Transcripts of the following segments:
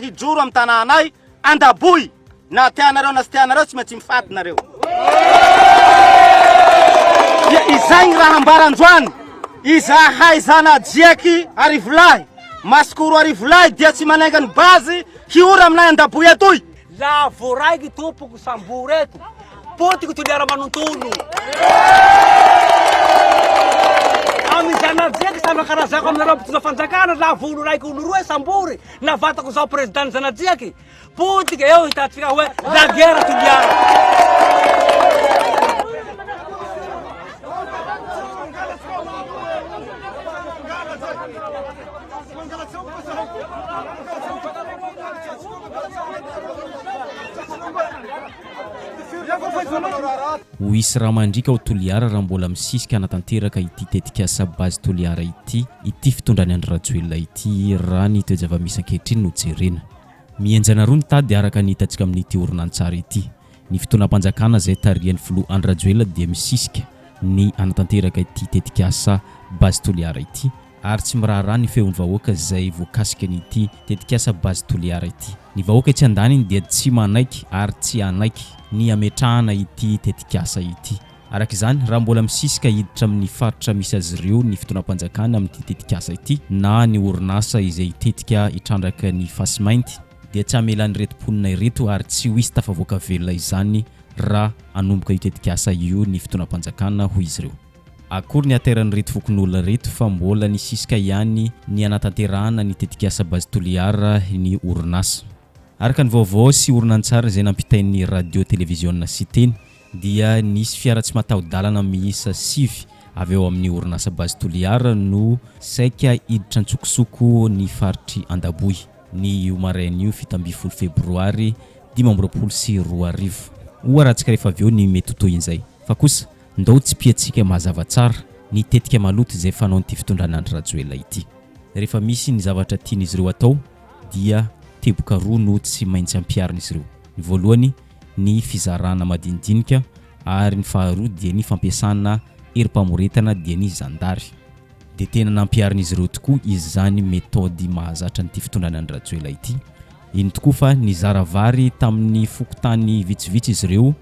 Hijoro amin'ny tanànay Andaboy na tianareo na tsy tianareo tsy maintsy mifaty nareo. Dia izay ny raha ambara androany. Izahay zana-jiaky Arivolahy, Masikoro Arivolahy dia tsy manenga ny base hiora aminay Andaboy atoy. Lavo raiky tompoko sambory eto, potiky Toliara manontolo. Amin'ny zana-jiaky samy karazako aminareo mpitondra fanjakana, lavo olo raiky olo roe sambory, na vatako zao président zana-jiaky, potika eo hitantsika hoe la guerre Toliara. Ho hisy rà mandriaka ao Toliara raha mbola misisika hanatanteraka ity tetikasa Base Toliara ity ity fitondran'i Andry Rajoelina ity raha ny toe-java-misy ankehitriny no jerena. Mihenjana roa ny tady araka ny hitantsika amin'ity horonantsary ity. Ny fitondram-panjakana izay tarihan'ny filoha Andry Rajoelina dia misisika ny hanatanteraka ity tetikasa Base Toliara ity ary tsy miraharaha ny feon'ny vahoaka izay voakasika ny ity tetikasa Base Toliara ity. Ny vahoaka etsy andaniny dia tsy manaiky ary tsy hanaiky ny hametrahana ity tetikasa ity. Araka izany, raha mbola misisika hiditra amin'ny faritra misy azy ireo ny fitondram-panjakana amin'ity tetikasa ity na ny orinasa izay hitetika hitrandraka ny fasimainty dia tsy hamela an'ireto mponina ireto ary tsy ho hisy tafavoaka velona izany raha hanomboka io tetikasa io ny fitondram-panjakana, hoy izy ireo. Akory ny hateran'ireto fokonolona ireto fa mbola nisisika ihany ny hanatanterahana ny tetikasa Base Toliara ny orinasa. Araka ny vaovao sy horonantsary izay nampitain'ny radio televiziona Siteny dia nisy fiara tsy mataho-dalana miisa sivy avy ao amin'ny orinasa Base Toliara no saika hiditra an-tsokosoko ny faritr'i Andaboy ny io maraina io 17 febroary 2025. Ho arahantsika rehefa avy eo ny mety ho tohin'izay. Fa kosa Ndao tsipihantsika mazava tsara ny tetika maloto izay fanaon'ity fitondrana Andry Rajoelina ity. Rehefa misy ny zavatra tian'izy ireo atao dia teboka roa no tsy maintsy ampiharin'izy ireo. Ny voalohany ny fizarana madinidinika ary ny faharoa dia ny fampiasana herim-pamoretana dia ny zandary. Dia tena nampiharin'izy ireo tokoa izany methode mahazatra an'ity fitondrana Andry Rajoelina ity. Iny tokoa fa nizara vary tamin'ny fokontany vitsivitsy izy ireo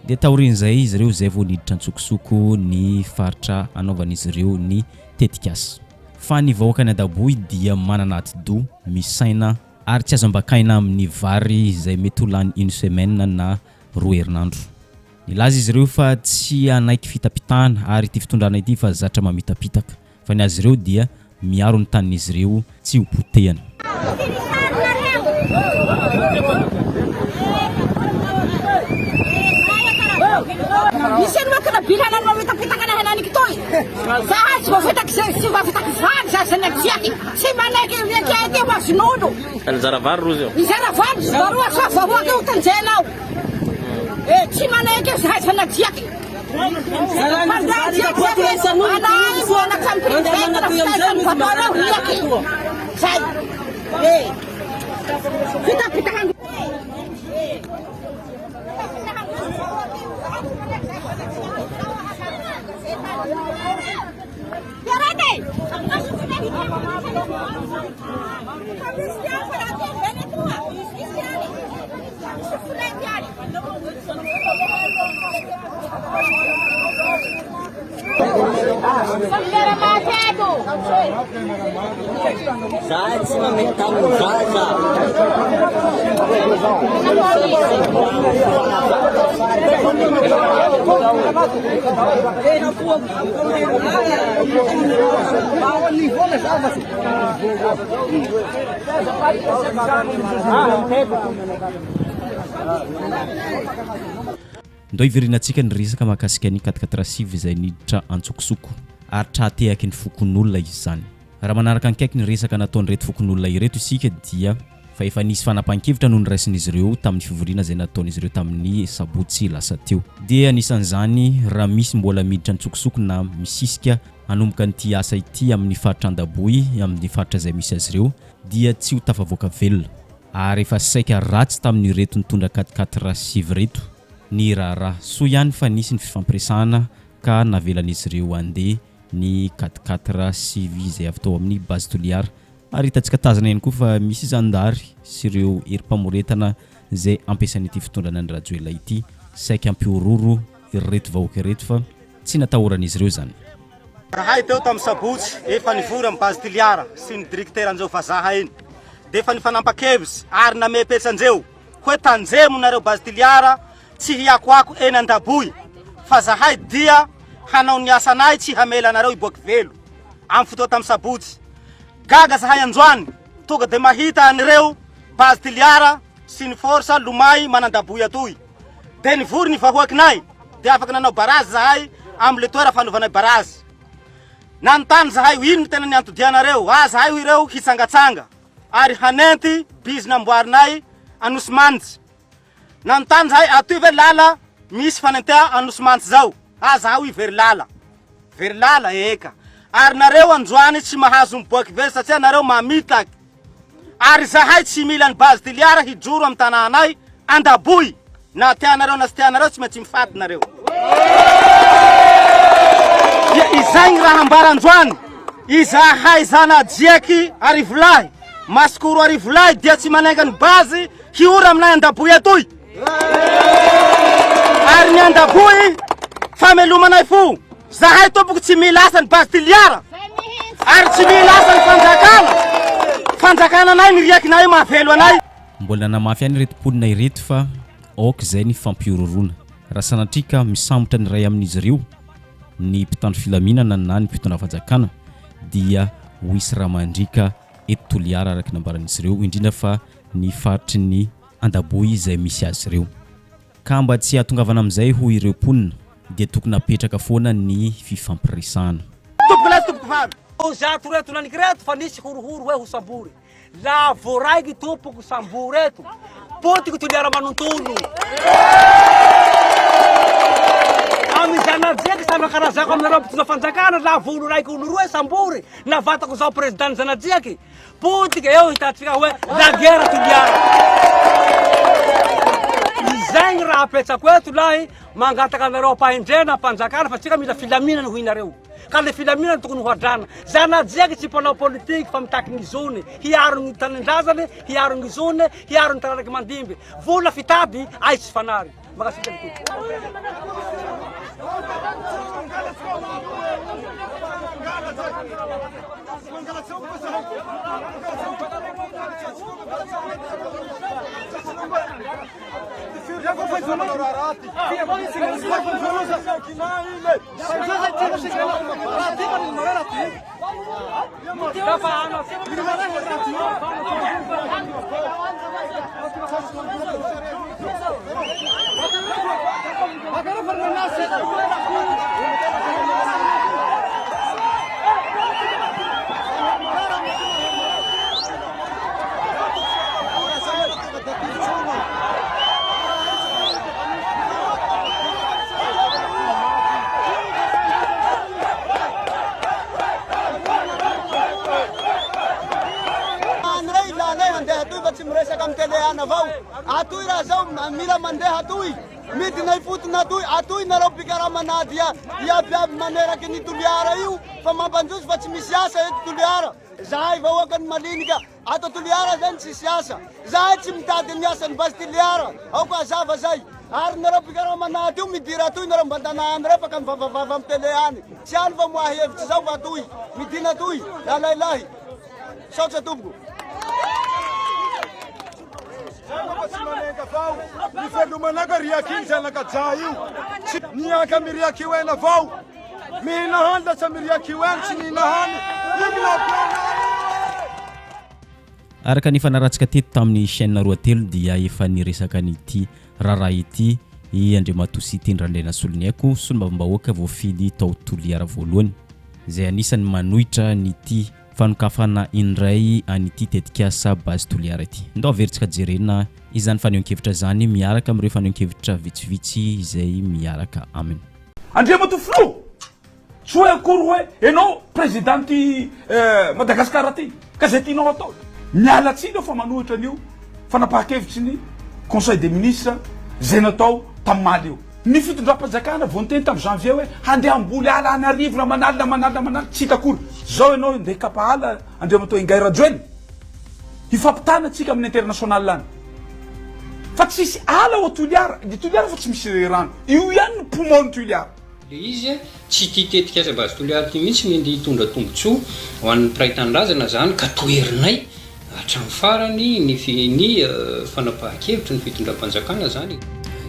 dia taorian'izay izy ireo izay vao niditra an-tsokosoko ny faritra hanaovan'izy ireo ny tetikasa. Fa ny vahoakan'i Adaboy dia manana atidoha, misaina ary tsy azo ambakaina amin'ny vary izay mety ho lany une semaine na roa herinandro. Nilaza izy ireo fa tsy hanaiky fitapitahana ary ity fitondrana ity fa zatra mamitapitaka fa ny azy ireo dia miaro ny tanin'izy ireo tsy ho potehana. Eh, tsy manaiky eo zahay zanajiaky. Zay. Eh. Fitapitahana. Ndao hiverenantsika ny resaka mahakasika ny quatre-quatre sivy izay niditra antsokosoko ary tra-tehaky ny fokonolona izany. Raha manaraka ankaiky ny resaka nataon'ireto fokonolona ireto isika dia fa efa nisy fanapahan-kevitra no noraisin'izy ireo tamin'ny fivoriana izay nataon'izy ireo tamin'ny sabotsy lasa teo. Dia anisan'izany raha misy mbola miditra antsokosoko na misisika hanomboka an'ity asa ity amin'ny faritra Andaboy amin'ny faritra izay misy azy ireo dia tsy ho tafavoaka velona. Ary efa saika ratsy tamin'ireto nitondra quatre-quatre sivy ireto ny raharaha. Soa ihany fa nisy ny fifampiresahana ka navelan'izy ireo handeha ny quatre-quatre sivy izay avy tao amin'ny Base Toliara. Ary hitantsika tazana ihany koa fa misy zandary sy ireo herim-pamoretana izay ampiasain'ity fitondrana Andry Rajoelina ity saika hampihorohoro ireto vahoaka ireto fa tsy natahoran'izy ireo izany. Zahay teo tamin'ny sabotsy efa nivory amin'ny base Toliara sy ny directeur-ndreo vazaha iny dia efa nifanampa-kevitsy ary namepetsa-ndreo hoe tanjemo nareo base Toliara tsy hiakoako eny Andaboy fa zahay dia hanao ny asanay tsy hamela anareo hiboaky velo amin'ny fotoa tamin'ny sabotsy. Gaga zahay androany tonga dia mahita an'ireo base Toliara sy ny force lomay manandaboy atoy. Dia nivory ny vahoakinay dia afaka nanao barazy zahay amle toera fanovanay barazy. Nanontany zahay ino no tena niantodianareo? Ah zahay hoy ireo hitsangatsanga ary hanenty bizina amboarinay Anosimanitsy. Nanontany zahay atoy ve lala misy fanentea Anosimanitsy zao? Ah zahay hoy very lala. Very lala eka. Ary nareo androany tsy mahazo miboaky very satria nareo mamitaky. Ary izahay tsy mila ny base Toliara hijoro amin'ny tanànay Andaboy na tianareo na tsy tianareo tsy maintsy mifaty nareo. Dia izay ny raha ambara androany, izahay zana-jiaky Arivolahy, Masikoro Arivolahy dia tsy manenga ny base hiora aminay Andaboy atoy. Ary ny Andaboy famelomanay fo. Zahay tompoko tsy mila asa ny base Toliara ary tsy mila asa ny fanjakana. Fanjakana anay ny riakinay mahavelo anay. Mbola nanamafy ihany ireto mponina ireto fa aoka izay ny fampihorohoroana. Raha sanatria ka misambotra ny iray amin'izy ireo ny mpitandro filaminana na ny mpitondra fanjakana dia ho hisy ra mandriaka eto Toliara araka ny nambaran'izy ireo, indrindra fa ny faritry ny Andaboy izay misy azy ireo. Ka mba tsy hahatongavana amin'izay hoy ireo mponina dia tokony hapetraka foana ny fifampiresahana. Tompoko lahy sy tompoko vavy. Zato reto naniky reto fa nisy horohoro hoe ho sambory. La voaraiky tompoko sambory eto. Potiky Toliara manontolo. Amy zanajiaky samy karazako aminareo mpitondra fanjakana la volo raiky olo roe sambory na vatako zao président zanajiaky. Potika eo hitantsika hoe la guerre Toliara. Izay ny raha apetsako eto lahy, mangataka anareo ampahendrena, ampanjakana fa tsika mila filaminana hoy nareo. Ka le filaminana tokony ho hadrana. Zanajiaky tsy mpanao politiky fa mitaky ny zony, hiaro ny tanindrazany, hiaro ny zony, hiaro ny taranaky mandimby. Vola fitady, aiz tsy fanary. Mankasitraka ny Tompo. Andrei lanay handeha atoy fa tsy miresaka amin'ny télé any avao. Atoy raha zao mila mandeha atoy. Midina ifotony atoy, atoy nareo mpikarama Nadia iaby iaby maneraky ny Toliara io fa mampandroso fa tsy misy asa eto Toliara. Zahay vahoakan'i Malinika ato Toliara zany tsisy asa. Zahay tsy mitady ny asan'ny base Toliara. Aoka hazava zay. Ary nareo mpikarama Nadia io midira atoy nareo mba ndana any reo fa ka mivavavava amin'ny télé any. Tsy any fa moahy hevitsy zao fa atoy. Midina atoy. Lalahilahy. Misaotra tompoko. Zay fa tsy manenga avao ny velomanaka riaky iny zanakaja io tsy niaka miriaky io ena avao mihina hany lasa miriaky io eny tsy nihina hany iny nampianariny. Araka ny efa naratsika teto tamin'ny chaîne roa telo dia efa niresaka an'ity raharaha ity i Andriamatoa Siteny Randrianasoloniaiko, solombavambahoaka voafidy tao Toliara voalohany, izay anisan'ny manohitra an'ity fanokafana indray an'ity tetikasa Base Toliara ity. Ndao averintsika jerena izany fanehoan-kevitra izany miaraka amin'ireo fanehoan-kevitra vitsivitsy izay miaraka aminy. Andriamatoa Filoha, tsy hoe akory hoe ianao Président-n'ity Madagascar ity ka izay tianao atao. Miala tsiny aho fa manohitra an'io fanapahan-kevitry ny Conseil des Ministres izay natao tamimaly io. Ny fitondram-panjakana vao niteny tamin'ny janvier hoe handeha hamboly ala an'arivony aman'alina aman'alina aman'alina, tsy hita akory. Zao ianao ndeha hikapa ala Andriamatoa Ingahy Rajoelina. Hifampitana tsika amin'ny international any. Fa tsisy ala ao Toliara. Ny Toliara fa tsy misy rano. Io ihany no poumon ny Toliara. Le izy tsy ity tetikasa base Toliara ity mihitsy no andeha hitondra tombotsoa ho an'ny mpiray tanindrazana zany ka toherinay hatramin'ny farany ny ny fanapahan-kevitry ny fitondram-panjakana zany.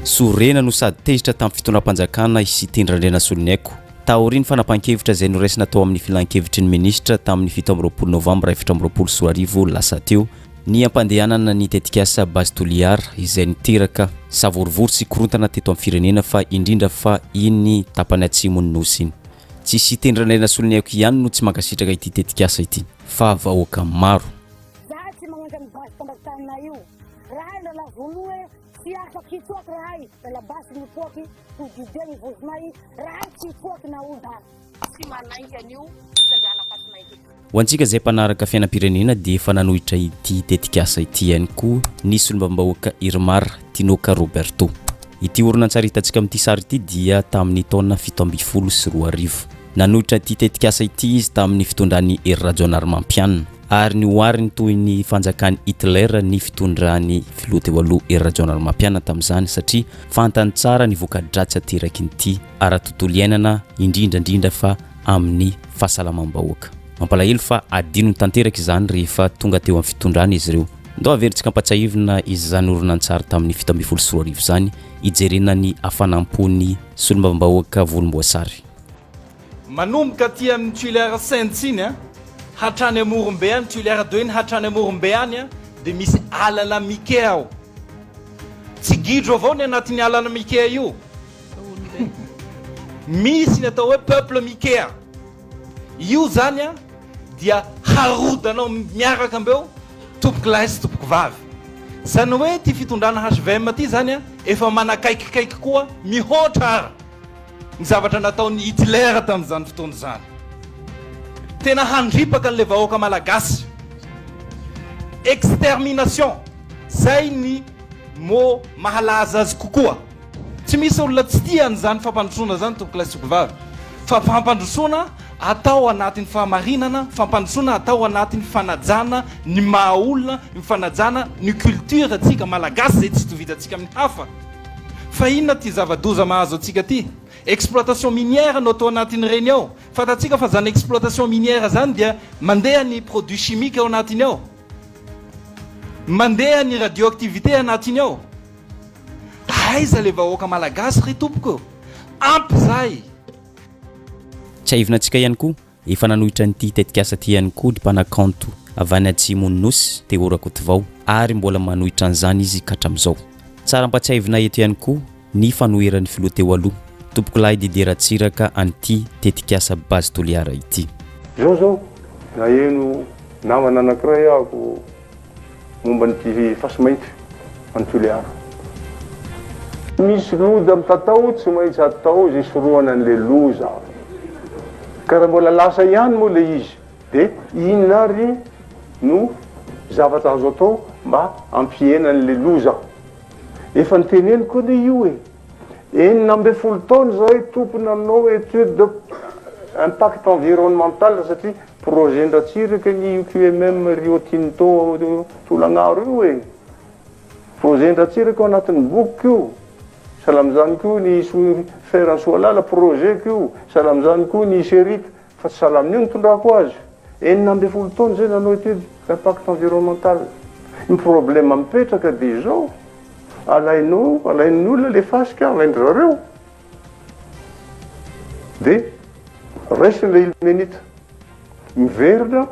Sorena no sady tezitra tamin'ny fitondram-panjakana i Siteny Randrianasoloniaiko, taorian'ny fanapahan-kevitra izay noraisina tao amin'ny filankevitry ny minisitra tamin'ny 27 novambra 2024 lasa teo, ny hampandehanana ny tetikasa Base Toliara izay niteraka savorovoro sy korontana teto amin'ny firenena fa indrindra fa iny tapany atsimon'ny Nosy iny. Tsy Siteny Randrianasoloniaiko ihany no tsy mankasitraka ity tetikasa ity fa vahoaka maro. Zahay tsy magnenga ny basy tambaky taninay io. Rahay lala vonoe tsy afaky hitsoaky rahay lala basy mipoaky ho didegny vozonay rahay tsy hitsoaky na oda. Tsy manaiky an'io fitrandrahana fasimainty io. Ho antsika izay mpanaraka fiainam-pirenena dia efa nanohitra ity tetikasa ity ihany koa ny solombavambahoaka Irmar Tinoka Roberto. Ity horonantsary hitantsika amin'ity sary ity dia tamin'ny taona 2017. Nanohitra ity tetikasa ity izy tamin'ny fitondran'i Hery Rajaonarimampianina ary nohariny toy ny fanjakan'i Hitler ny fitondran'ny filoha teo aloha Hery Rajaonarimampianina tamin'izany satria fantany tsara ny voka-dratsy aterakin'ity ara-tontolo iainana indrindra indrindra fa amin'ny fahasalamam-bahoaka. Mampalahelo fa adinony tanteraka izany rehefa tonga teo amin'ny fitondrana izy ireo. Ndao averintsika ampatsiahivina izany horonantsary tamin'ny 2017 izany hijerena ny hafanam-pon'ny solombavambahoaka volomboasary. Manomboka aty amin'ny Tuléar Saints iny hatrany Amorombe any, Tuléar 2 iny hatrany Amorombe any dia misy alana Mikea ao. Tsy gidro avao ny anatin'ny alana Mikea io. Misy ny atao hoe peuple Mikea. Io zany an dia harodanao miaraka ambeo tompoko lahy sy tompoko vavy. Zany hoe ty fitondrana hvm ty zany an efa manakaikikaiky koa mihoatra ara ny zavatra nataon'i Hitler tamin'izany fotoana izany. Tena handripaka an'ilay vahoaka malagasy. Extermination, zay ny mot mahalaza azy kokoa. Tsy misy olona tsy tia an'izany fampandrosoana izany tompokolahy sy tompokovavy fa fampandrosoana atao anatin'ny fahamarinana, fampandrosoana atao anatin'ny fanajana ny maha olona, ny fanajana ny culture antsika malagasy izay tsy itovizantsika amin'ny hafa. Fa inona ity zava-doza mahazo antsika ity? Exploitation minière no atao anatin'ireny ao. Fantatsika fa izany exploitation minière izany dia mandeha ny produits chimiques ao anatiny ao. Mandeha ny radioactivité anatiny ao. Aiza le vahoaka malagasy ry tompoko? Ampy zay! Tsiahivina antsika ihany koa, efa nanohitra an'ity tetikasa ity ihany koa ny mpanakanto avy any atsimon'ny Nosy, Théo Rakotovao, ary mbola manohitra an'izany izy ka hatramin'izao. Tsara ampatsiahivina eto ihany koa ny fanoheran'ny filoha teo aloha, Tompokolahy Didier Ratsiraka an'ity tetikasa Base Toliara ity. Izao zao, naheno namana anankiray aho momba an'ity fasimainty any Toliara. Misy loza mitatao tsy maintsy atao izay hisorohana an'ilay loza. Ka raha mbola lasa ihany moa ilay izy dia inona ary no zavatra azo atao mba hampihena an'ilay loza? Efa noteneniko anie io e! 16 taona izahay tompony nanao étude de impact environnemental satria projet n-dRatsiraka anie io QMM Rio Tinto Tolagnaro io e! Projet n-dRatsiraka ao anatin'ny bokiko io, sahala amin'izany koa ny fer an'i Soalala projet-ko io, sahala amin'izany koa ny Iserita. Fa tsy sahala amin'io nitondrako azy. 16 taona izay nanao étude d'impact environnemental. Ny problème mipetraka dia izao, alainao, alain'ny olona ilay fasika, alain-dry zareo, dia raisiny ilay ilmenite, miverina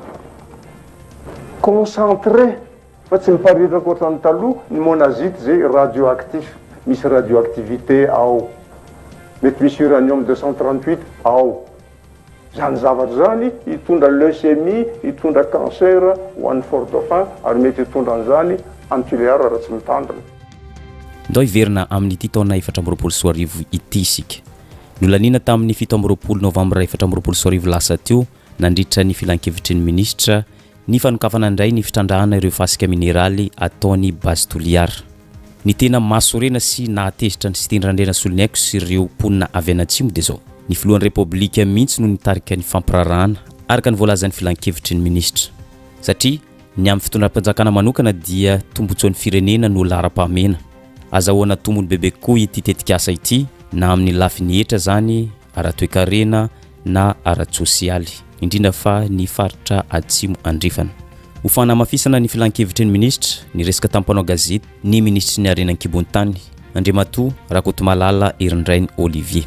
concentré fa tsy miparitaka ohatran'ny taloha ny monazite izay radioactif, misy radioactivité ao, mety misy uranium 238 ao. Izany zavatra izany hitondra leucémie, hitondra cancer ho an'ny Fort Dauphin ary mety hitondra an'izany any Tuléar raha tsy mitandrina. Ndao hiverina amin'ity taona 2024 ity isika. Nolaniana tamin'ny 27 novambra 2024 lasa teo nandritra ny filankevitry ny minisitra ny fanokafana indray ny fitrandrahana ireo fasika mineraly ataon'i Base Toliara. Ny tena mahasorena sy nahatezitra an'i Siteny Randrianasoloniaiko sy ireo mponina avy any Atsimo dia izao, ny filohan'ny Repoblika mihitsy no nitarika ny fampiraharahana. araka ny voalazan'ny filankevitry ny minisitra. Satria ny amin'ny fitondram-panjakana manokana dia tombontsoan'ny firenena no laharam-pahamehana. Azahoana tombony bebe kokoa ity tetikasa ity na amin'ny lafiny hetra izany, ara-toekarena na ara-tsosialy, indrindra fa ny faritra Atsimo Andrefana. Ho fanamafisana ny filankevitry ny minisitra, niresaka tamin'ny mpanao gazety ny minisitry ny Harena an-kibon'ny tany, Andriamatoa Rakotomalala Herindrainy Olivier.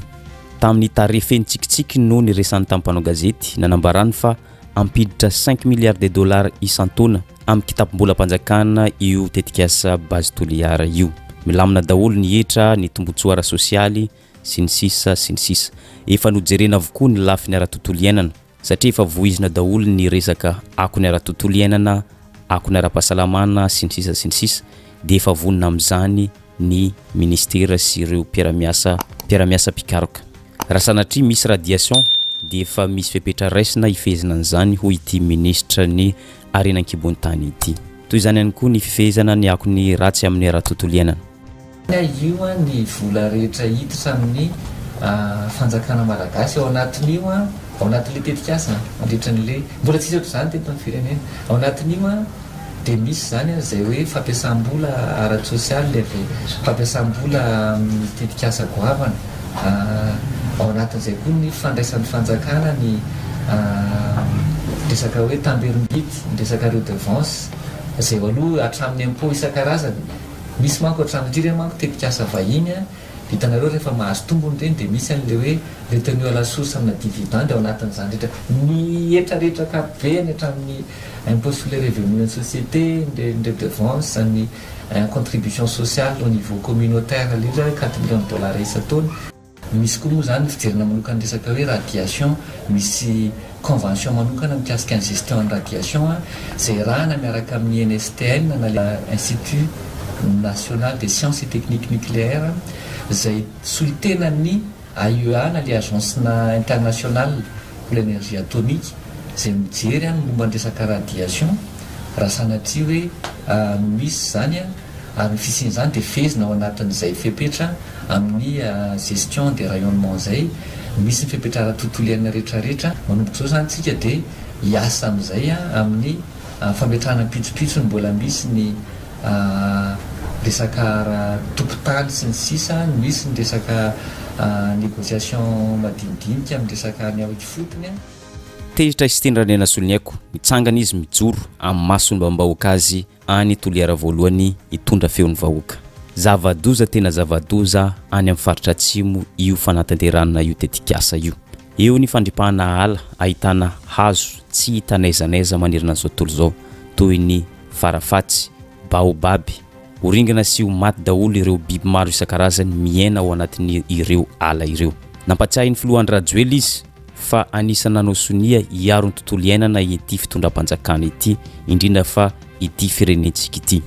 Tamin'ny tarehy feno tsikitsiky no niresany tamin'ny mpanao gazety, nanambarany fa hampiditra cinq milliards de dollars isan-taona amin'ny kitapom-bolam-panjakana io tetikasa Base Toliara io. Milamina daholo ny hetra, ny tombontsoa ara-sosialy, sy ny sisa sy ny sisa. Efa nojerena avokoa ny lafiny ara-tontolo iainana satria efa voizina daholo ny resaka akony ara-tontolo iainana, akony ara-pahasalamana sy ny sisa sy ny sisa dia efa vonona amin'izany ny ministera sy ireo mpiara-miasa mpiara-miasa mpikaroka. Raha sanatria misy radiation dia efa misy fepetra raisina hifehezana an'izany hoy ity minisitra ny harena an-kibon'ny tany ity. Toy izany ihany koa ny fifehezana ny akony ratsy amin'ny ara-tontolo iainana. Io ny vola rehetra hiditra amin'ny fanjakana malagasy ao anatin'io, ao anatin'ilay tetikasa mandritra an'ilay, mbola tsisy ohatr'izany teto amin'ny firenena, ao anatin'io dia misy izany izay hoe fampiasam-bola ara-tsosialy avy fampiasam-bola amin'ny tetikasa goavana, ao anatin'izay koa ny fandraisan'ny fanjakana ny resaka hoe tamberim-bidy, ny resaka redevance, izay aloha hatramin'ny impôt isan-karazany. Misy manko hatramin'ity ireny manko tetikasa vahiny a, hitanareo rehefa mahazo tombony ireny dia misy an'ilay hoe retenue à la source amina dividende ao anatin'izany rehetra, ny hetra rehetra ankapobeny hatramin'ny impôt sur les revenus an'ny société, ny ny redevance, ny contribution sociale au niveau communautaire indrindra quatre millions de dollars isan-taona. Misy koa moa izany ny fijerena manokana ny resaka hoe radiation, misy convention manokana mikasika ny gestion ny radiation izay iarahana miaraka amin'ny INSTN na ilay Institut National des Sciences et Techniques Nucléaires izay solontenan'ny AIEA na ilay Agence Internationale pour l'Energie Atomique izay mijery ny momba ny resaka radiation raha sanatria hoe misy izany ary ny fisian'izany dia fehezina ao anatin'izay fepetra amin'ny gestion des rayonnements izay, misy ny fepetra ara-tontolo iainana rehetra rehetra, manomboka izao izany tsika dia hiasa amin'izay amin'ny fametrahana pitsopitsony mbola misy ny resaka ara-tompon-tany sy ny sisa, misy ny resaka négociation madinidinika amin'ny resaka ny ao ifotony. Tezitra i Siteny Randrianasoloniaiko, mitsangana izy mijoro amin'ny maha solombavambahoaka azy any Toliara voalohany hitondra feon'ny vahoaka. Zava-doza tena zava-doza any amin'ny faritra atsimo io fanatanterahana io tetikasa io. Eo ny fandripahana ala ahitana hazo tsy hita n'aiza n'aiza manerana an'izao tontolo izao toy ny farafatsy, baobab. Ho ringana sy ho maty daholo ireo biby maro isan-karazany miaina ao anatin'ireo ala ireo. Nampatsiahy ny filoha Andry Rajoelina izy fa anisan'ny nanao sonia hiaro ny tontolo iainana ity fitondram-panjakana ity, indrindra fa ity firenentsika ity.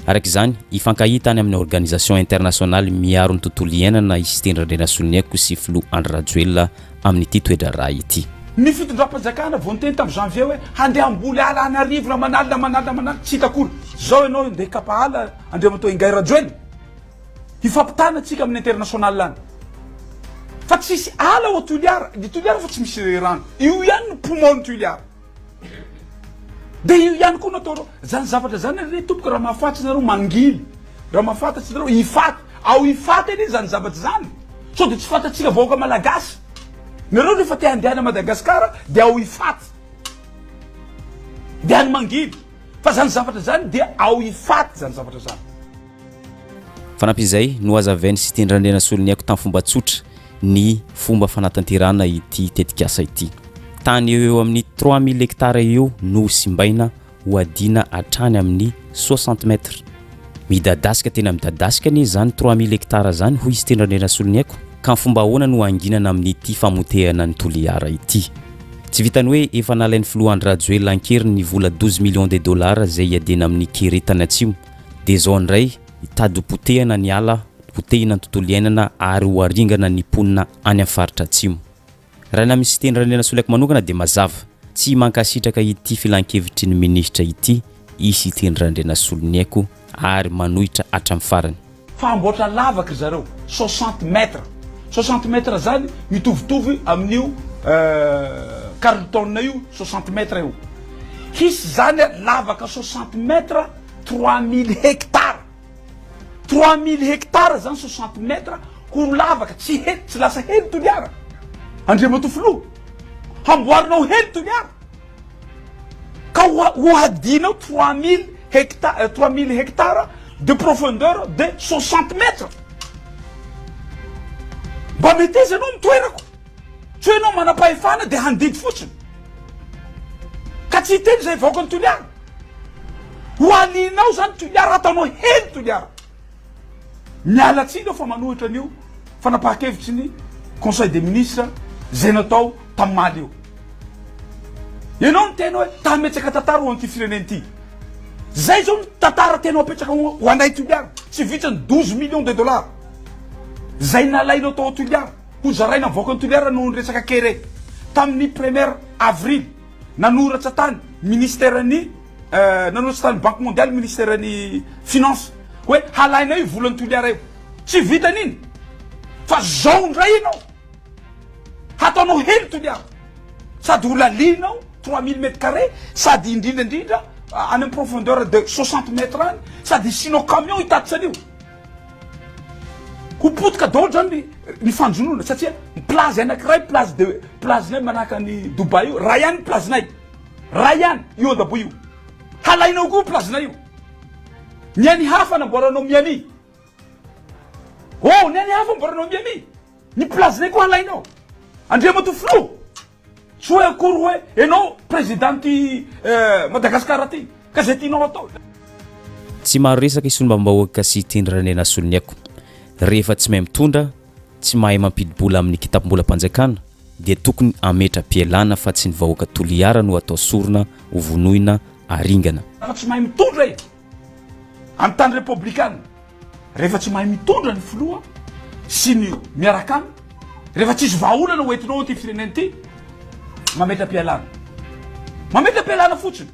Araka izany, hifankahita any amin'ny Organisation internationale miaro ny tontolo iainana i Siteny Randrianasoloniaiko sy filoha Andry Rajoelina amin'ity toe-draharaha ity. Ny fitondram-panjakana vao niteny tamin'ny janvier hoe handeha hamboly ala an'arivony aman'alina aman'alina aman'alina, tsy hita akory. Zao ianao handeha hikapa ala Andriamatoa Ingahy Rajoelina? Hifampitana tsika amin'ny international any. Fa tsisy ala ao Toliara, ny Toliara fa tsy misy rano. Io ihany no poumon ny Toliara. Dia io ihany koa no ataonareo. Zany zavatra zany anie tompoko raha mahafaty nareo mangily. Raha mahafantatsy nareo Ifaty. Ao Ifaty anie zany zavatra zany. Sao dia tsy fantatsika vahoaka malagasy. Nareo rehefa te handeha any Madagascar dia ao Ifaty. Dia any mangily. Fa zany zavatra zany dia ao Ifaty zany zavatra zany. Fanampin'izay, nohazavain'i Siteny Randrianasoloniaiko tamin'ny fomba tsotra ny fomba fanatanterahana ity tetikasa ity. Tany eo eo amin'ny 3000 hectares eo no ho simbaina ho hadiana hatrany amin'ny 60 mètres. Midadasika tena midadasika anie izany 3000 hectares izany hoy i Siteny Randrianasoloniaiko ka ny fomba ahoana no hanginana amin'ity famotehana an'i Toliara ity. Tsy vitan'ny hoe efa nalain'ny filoha Andry Rajoelina an-keriny ny vola 12 millions de dollars izay hiadiana amin'ny kere tany atsimo Dia izao indray, hitady ho potehana ny ala, potehina ny tontolo iainana ary ho aringana ny mponina any amin'ny faritra atsimo. Raha ny amin'ny Siteny Randrianasoloniaiko manokana dia mazava, tsy mankasitraka ity filankevitry ny minisitra ity i Siteny Randrianasoloniaiko ary manohitra hatramin'ny farany. Fa hamboatra lavaka ry zareo, soixante mètres. Soixante mètres zany mitovitovy amin'io. Carlton io 60 mètres io. Hisy zany lavaka 60 mètres 3000 hectares. 3000 hectares zany 60 mètres ho lavaka tsy he tsy lasa hely Toliara. Andriamatoa Filoha, hamboarinao hely Toliara. Ka ho ho hadinao 3000 hectares 3000 hectares de profondeur de 60 mètres. Mba meteza ianao amin'ny toerako. Tsy hoe ianao manam-pahefana dia handidy fotsiny. Ka tsy hiteny izay vahoakan'i Toliara. Ho alinao izany Toliara, ataonao hely Toliara. Miala tsiny aho fa manohitra an'io fanapahan-kevitry ny Conseil des ministres izay natao tamaly io. Ianao niteny hoe ta hametsaka tantara ho an'ity firenena ity. Zay zao ny tantara tianao apetraka ho anay Toliara. Tsy vitsy ny 12 millions de dollars zay nalainao tao Toliara ho zaraina amin'ny vahoakan'i Toliara noho ny resaka kere tamin'ny premier avril. Nanoratra tany ministère ny nanoratra tany banque mondiale ministère ny finance hoe halainay io volan'i Toliara io. Tsy vitany iny fa zao ndray ianao. Hataonao hely Toliara sady ho lalihinao 3000 mètres carrés sady indrindra indrindra any amin'ny profondeur de 60 mètres any sady hisianao camion hitatitra an'io. Ho potika daholo zany ny ny fanjonoana satria ny plage anankiray plage de plage-nay manahaka an'i Dubaï io ray ihany ny plage-nay ray ihany io Andaboy io. Halainao koa plage-nay io. Ny an'ny hafa anamboaranao Miami. Oh, ny an'ny hafa amboaranao Miami. Ny plage-nay koa halainao. Andriamatoa Filoha, tsy hoe akory hoe ianao président-ty Madagascar ty ka zay tianao atao. Tsy maro resaka i solombavambahoaka sy Tendry Randrianasoloniako. Rehefa tsy mahay mitondra, tsy mahay mampidi-bola amin'ny kitapom-bolam-panjakana dia tokony hametra-pialana fa tsy ny vahoaka Toliara no atao sorona ho vonoina aringana. Fa tsy mahay mitondra e! Amin'ny tany repoblikana, rehefa tsy mahay mitondra ny filoha sy ny miaraka aminy, rehefa tsisy vahaolana ho entinao ity firenena ity, mametra-pialana. Mametra-pialana fotsiny.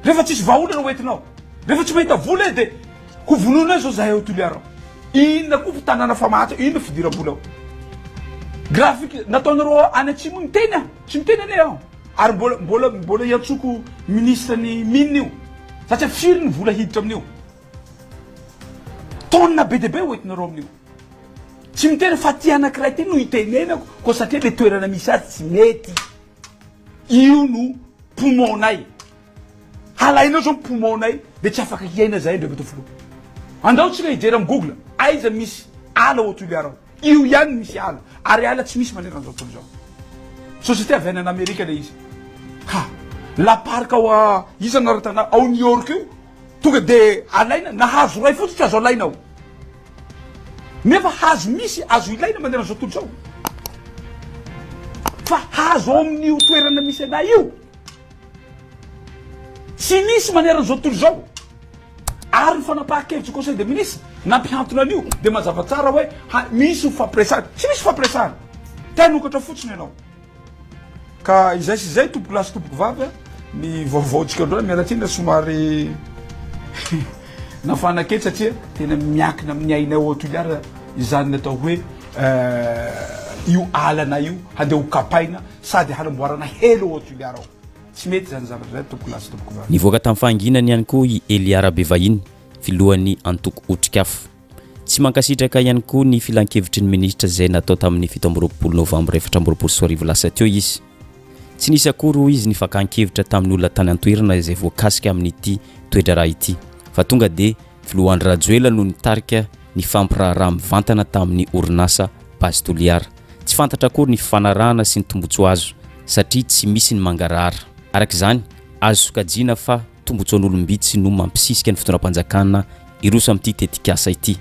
Rehefa tsisy vahaolana ho entinao, rehefa tsy mahita vola e dia ho vonoina izao zahay ao Toliara ao. Inona koa tanàna famahantra, inona fidiram-bola ao. Graphique nataonareo any atsimo io, miteny aho, tsy miteny anie aho. Ary mbola mbola mbola iantsoko ministre ny mine io satria firy ny vola hiditra amin'io? Tonne be dia be ho entinareo amin'io. Tsy miteny fa ty anakiray ty no itenenako koa satria le toerana misy azy tsy mety. Io no poumon-nay. Halainao zao ny poumon-nay dia tsy afaka hiaina zahay Andriamatoa Filoha. Andao tsika hijery amin'ny google aiza misy ala ao Toliara ao. Io ihany no misy ala, ary ala tsy misy manerana an'izao tontolo izao. Société avy any an'Amerika ilay izy. Ha! La parc ao a, iza anaran-tanàna, ao New York io, tonga dia alaina, na hazo iray fotsiny tsy azo alaina ao. Nefa hazo misy azo ilaina manerana an'izao tontolo izao. Fa hazo ao amin'io toerana misy anay io, tsy misy manerana izao tontolo izao. Ary ny fanapahan-kevitry conseil des ministres nampihantona an'io dia mazava tsara hoe ha misy ho fampiresahana. Tsy misy fampiresahana. Te hanokatra fotsiny ianao. Ka izay sy izay tompoko lahy sy tompoko vavy a, ny vaovaontsika androany, miala tsiny raha somary nafana kely satria tena miankina amin'ny ainay ao Toliara izany atao hoe io alana io handeha ho kapaina sady hanamboarana helo ao Toliara ao. Tsy mety izany zavatra izany tompoko lahy sy tompoko vavy. Nivoaka tamin'ny fahanginany ihany koa i Elia Rabevahiny, filohan'ny antoko Otrikafo. Tsy mankasitraka ihany koa ny filankevitry ny minisitra izay natao tamin'ny 27 novambra 2024 lasa teo izy. Tsy nisy akory hoy izy ny fakan-kevitra tamin'ny olona tany an-toerana izay voakasika amin'ity toe-draharaha ity fa tonga dia Filoha Andry Rajoelina no nitarika ny fampiraharaha mivantana tamin'ny orinasa Base Toliara. Tsy fantatra akory ny fifanarahana sy ny tombotsoa azo satria tsy misy ny mangarahara. Araka izany, azo sokajiana fa tombotsoan'olom-bitsy no mampisisika ny fitondram-panjakana hiroso amin'ity tetikasa ity.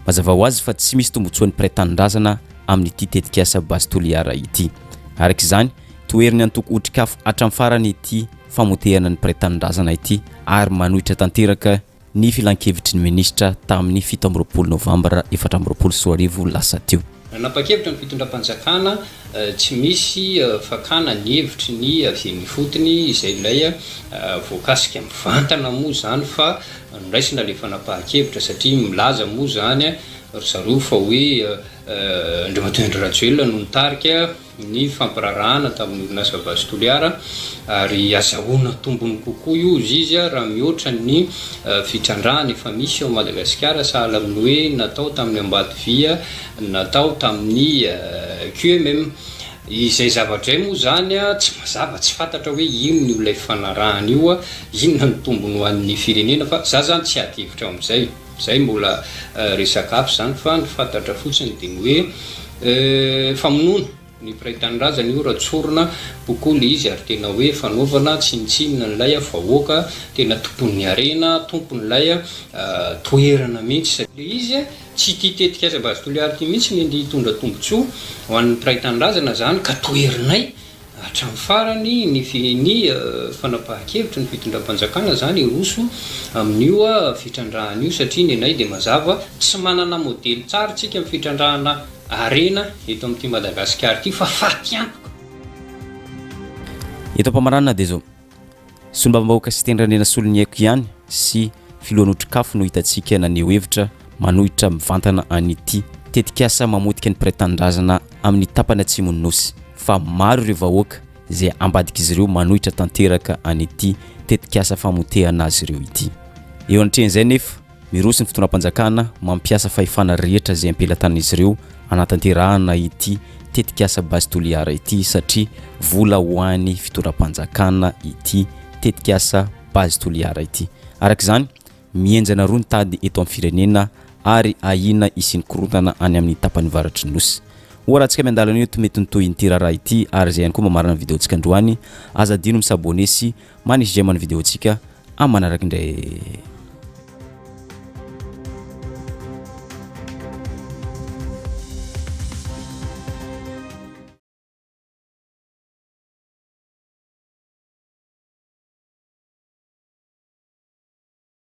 Mazava ho azy fa tsy misy tombotsoan'ny mpiray tanindrazana amin'ity tetikasa Base Toliara ity. Araka izany, toherin'ny antoko Otrikafo hatramin'ny farany ity famotehana ny mpiray tanindrazana ity ary manohitra tanteraka ny filankevitry ny minisitra tamin'ny 27 novambra 2024 lasa teo. Nanapa-kevitra ny fitondram-panjakana tsy misy fakana ny hevitry ny avy eny ifotony izay ilay voakasika mivantana moa izany fa noraisina ilay fanapahan-kevitra satria milaza moa izany ry zareo fa hoe Andriamatoa Andry Rajoelina no nitarika. ny fampiraharahana tamin'ny orinasa Base Toliara ary azahoana tombony kokoa io hozy izy raha mihoatra ny fitrandrahana efa misy ao Madagasikara sahala amin'ny hoe natao tamin'ny Ambatovia natao tamin'ny QMM. Izay zavatra izay moa izany tsy mazava, tsy fantatra hoe inona io ilay fanarahana io, inona ny tombony ho an'ny firenena fa za zany tsy ady hevitra amin'izay, izay mbola resaka hafa izany fa ny fantatra fotsiny dia ny hoe famonoana ny mpiray tanindrazana io raha tsorina kokoa ilay izy ary tena hoe fanaovana tsinontsinona an'ilay vahoaka tena tompon'ny harena, tompon'ilay toerana mihitsy ilay izy. Tsy ity tetikasa Base Toliara ity mihitsy no andeha hitondra tombontsoa ho an'ny mpiray tanindrazana izany ka toherinay hatramin'ny farany ny ny fanapahan-kevitry ny fitondram-panjakana izany hiroso amin'io fitrandrahana io satria ny anay dia mazava tsy manana modely tsara isika amin'ny fitrandrahana harena eto amin'ity Madagasikara ity fa faty antoka. Eto am-pamaranana dia izao. Solombavambahoaka Siteny Randrianasoloniaiko ihany sy filohan'ny Otrikafo no hitantsika naneho hevitra manohitra mivantana an'ity tetikasa mamotika ny mpiray tanindrazana amin'ny tapany atsimon'ny Nosy fa maro ireo vahoaka izay ambadik'izy ireo manohitra tanteraka an'ity tetikasa famotehana azy ireo ity. Eo anatrehan'izay nefa, Miroso ny fitondram-panjakana mampiasa fahefana rehetra izay am-pelatanan'izy ireo hanatanterahana ity tetikasa Base Toliara ity satria vola ho an'ny fitondram-panjakana ity tetikasa Base Toliara ity. Araka izany, mihenjana roa ny tady eto amin'ny firenena ary ahiana hisian'ny korontana any amin'ny tapany avaratry ny Nosy. Ho arahantsika miandalana eo mety ny tohin'ity raharaha ity ary izay ihany koa mamarana ny video-ntsika androany. Aza adino mi-s'abonner sy manisy j'aime ny video-ntsika amin'ny manaraka indray.